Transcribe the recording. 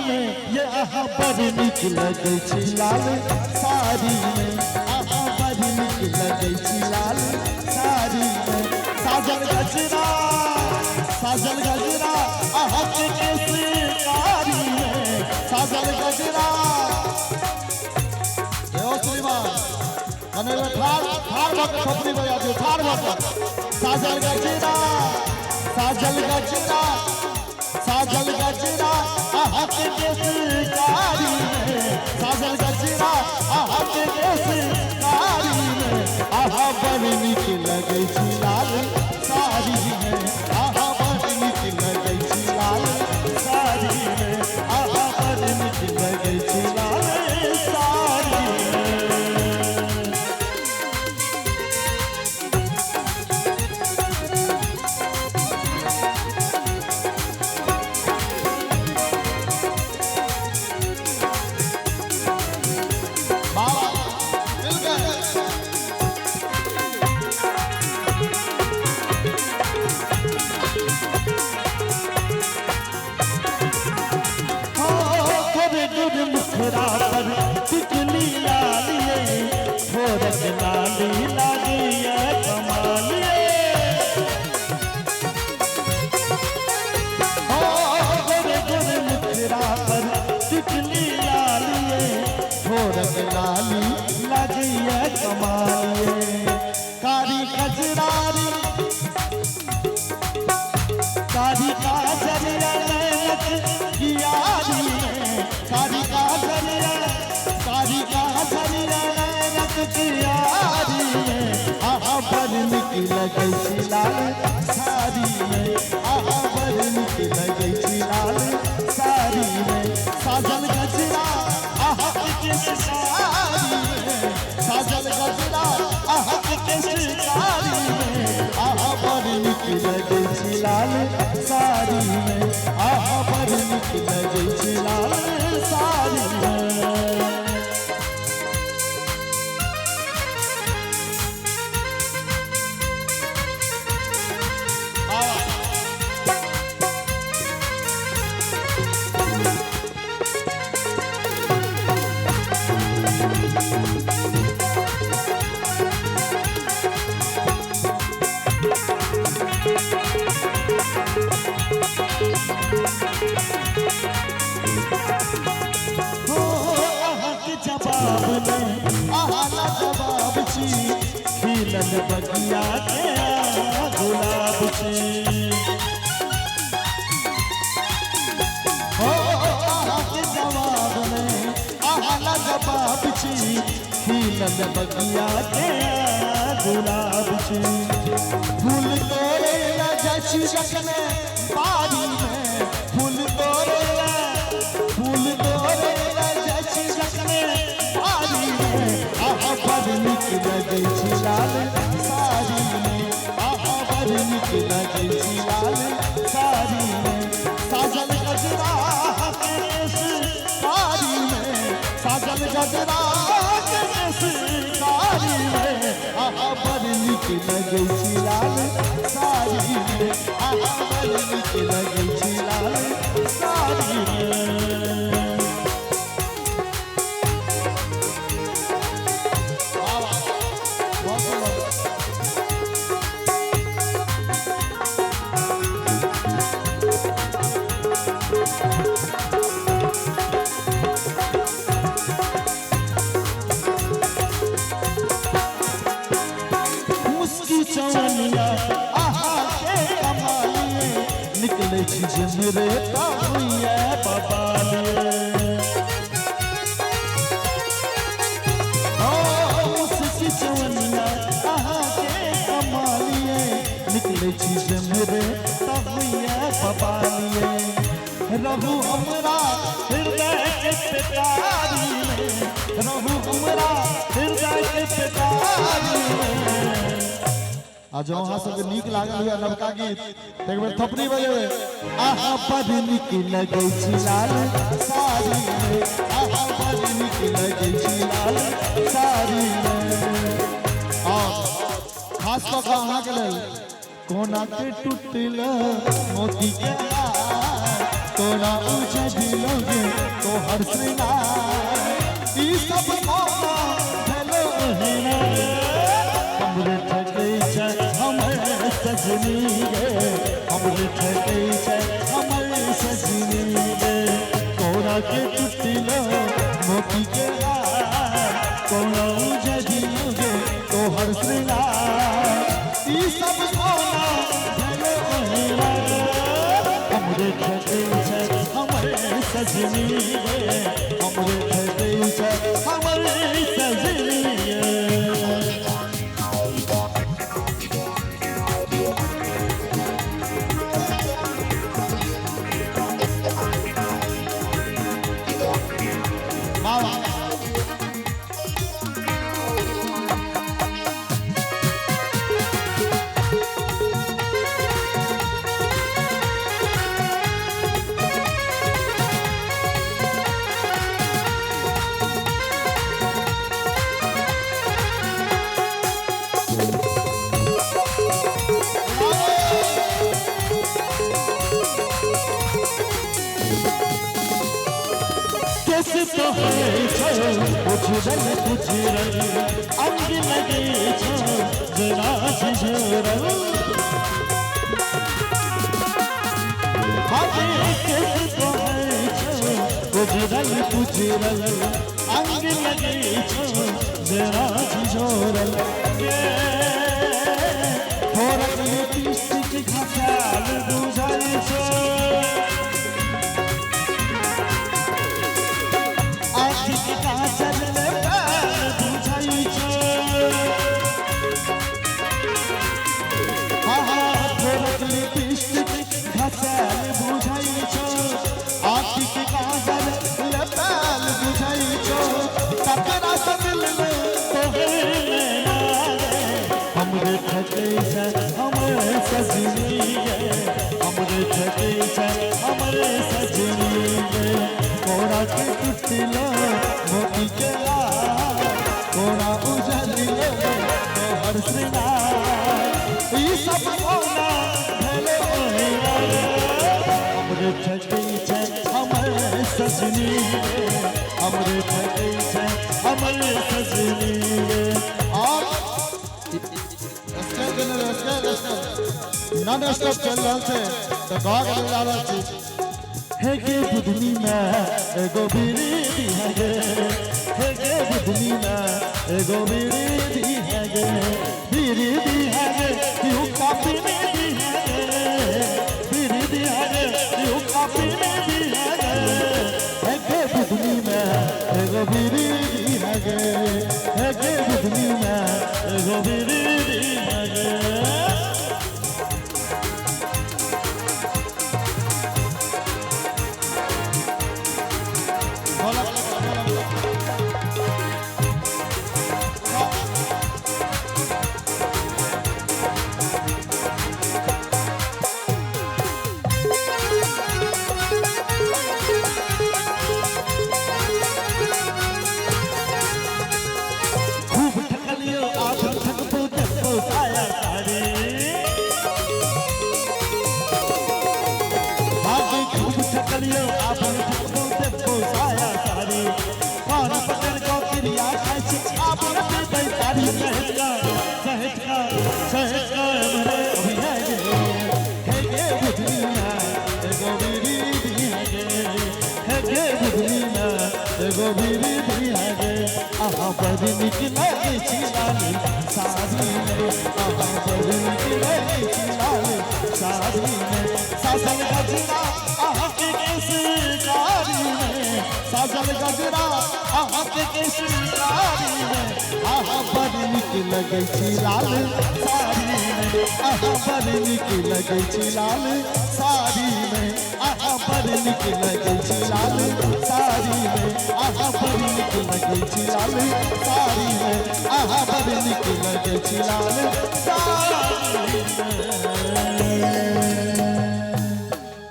में ये अहाँ बड़ नीक लगै छी लाल साड़ी में, अहाँ बड़ नीक लगै छी लाल साड़ी में। साजल गजरा, साजल गजरा अहाँके केस कारी में, साजल गजरा। यो श्रीमान कने ठार ठार भऽ कऽ थपड़ी बजा दियौ, ठार भऽ कऽ। साजल गजरा, साजल गजरा, साजल गजरा अहाँके केस कारी में, साजल गजरा अहाँके केस कारी में, अहाँ बड़ नीक लगै छी लाल साड़ी में, अहाँ बड़ नीक लगै छी लाल साड़ी में, अहाँ बड़ नीक लगै छी लाल साड़ी में। बाबा मिल गए। हो गोरे गोरे मुखरा पर टिकली लालिए, ठोरक लाली लागिए कमालिए। हो गोरे गोरे मुखरा पर टिकली लालिए, ठोरक लाली लागिए कमालिए। कारी कजरारी, कारी काजरिया नैनक कियारी में, कारी काजरिया, कारी काजरिया नैनक कियारी में, अहाँ बड़ नीक लगै छी लाल साड़ी में, अहाँ बड़ नीक लगै छी लाल साड़ी में। साजल गजरा अहाँके केस कारी में, साजल गजरा अहाँके केस कारी में, अहाँ बड़ नीक लगै छी लाल साड़ी में, अहाँ बड़ नीक लगै छी लाल साड़ी में। हो अहाँके जवाब नहि, अहाँ ला जवाब छी, खिलल बगिया के गुलाब छी। हो अहाँके जवाब नहि, अहाँ ला जवाब छी, खिलल बगिया के गुलाब छी। फूल तोड़े ला जाइ छी जखने बाड़ी में, फूल तोड़े ला, फूल तोड़े ला जाइ छी जखने बाड़ी में, अहाँ बड़ नीक लगै छी लाल साड़ी में, अहाँ बड़ नीक लगै छी लाल साड़ी में। साजल गजरा केस कारी में, साजल गजरा केस कारी में, अहाँ बड़ नीक लगै छी लाल साड़ी में, अहाँ बड़ नीक लगै छी लाल साड़ी में। वाह वाह, बहुत सुंदर। मुस्की चवनिया आहा के कमालिए, निकले छी जे मेरे ताहुए बबालिए। ओ मुस्की चवनिया आहा के कमालिए, निकले छी जे मेरे ताहुए बबालिए। रहू हमरा हृदय के पेटारी में, रहू हमरा हृदय के पेटारी में। आ जँ अहाँ सबके नीक लागल हुए नवका गीत तऽ एक बेर थपड़ी बजेबै। अहाँ बड़ नीक लगै छी लाल साड़ी में, अहाँ बड़ नीक लगै छी लाल साड़ी में। और खास कऽ कऽ अहाँके लेल, कोना के टूटल मोती के हार, कोना उजड़लो गे तोहर श्रृंगार ई सब कोना भेलो ओहिना हमरे ठकै छै हमर सजनी गे हमरे ठकै छै हमर सजनी गे कोना के टूटलो मोती के हार कोना उजड़लो गे तोहर श्रृंगार ई सब कोना भेलो ओहिना हमरे ठकै छै हमर सजनी गे हमरे ठकै छै हमर सजनी गे। वाह वाह। केस तो है छो उजरल उजरल अंग लगे छो जरा झिझरल हाथे केस तो है छो उजरल उजरल अंग लगे छो जरा झिझरल थोड़ा लिपस्टिक घसाल बुझल छो आँखिक काजल में पैर बुझाइ छो हाँ थोड़क लिपस्टिक घसल बुझाइ छो आँखिक काजल में पैर बुझाइ छो तकरा से मिलले तोहर नैना रे हमरे ठकै छै हमर सजनी गे हमरे ठकै छै हमर सजनी गे कोरा के टूटलो मोती के हार कोरा उजड़लो तोहर श्रृंगार ई सब कोना भेलो ओहिना हमरे ठकै छै हमर सजनी गे हमरे ठकै छै हमर सजनी गे। और स्केल देने स्केल स्केल नॉन स्टॉप चल रहल छै तऽ गाँव के जा रहल छी। हे गे बुधनी में एगो बीड़ी दी गे हे गे बुधनी में एगो बीड़ी दी गे बीड़ी दी गे you कापी में दी गे बीड़ी दी गे you कापी में दी गे हे गे बुधनी में एगो बीड़ी दी गे हे गे बुधनी में एगो बीड़ी दी गे। ढोलक ढोलक खूब ठकलियो आप ठकबो देखो साया साड़ी आगे खूब ठकलियो आप ठकबो देखो साया साड़ी कान पकड़ को क्रिया खाइ छी आप पीबै तारी सहज का सहज का सहज का हमरे अभी है गे हे गे बुधनी में एगो बीड़ी दी गे हे गे बुधनी में एगो बीड़ी दी गे अहाँ बड़ नीक लगै छी लाल साड़ी में अहाँ बड़ नीक लगै छी लाल साड़ी में साजल गजरा अहाँके केस कारी में साजल गजरा अहाँके केस कारी में अहाँ बड़ नीक लगै छी लाल साड़ी में अहाँ बड़ नीक लगै छी लाल साड़ी में अहाँ बड़ नीक लगै छी लाल साड़ी में अहाँ बड़ नीक लगै छी लाल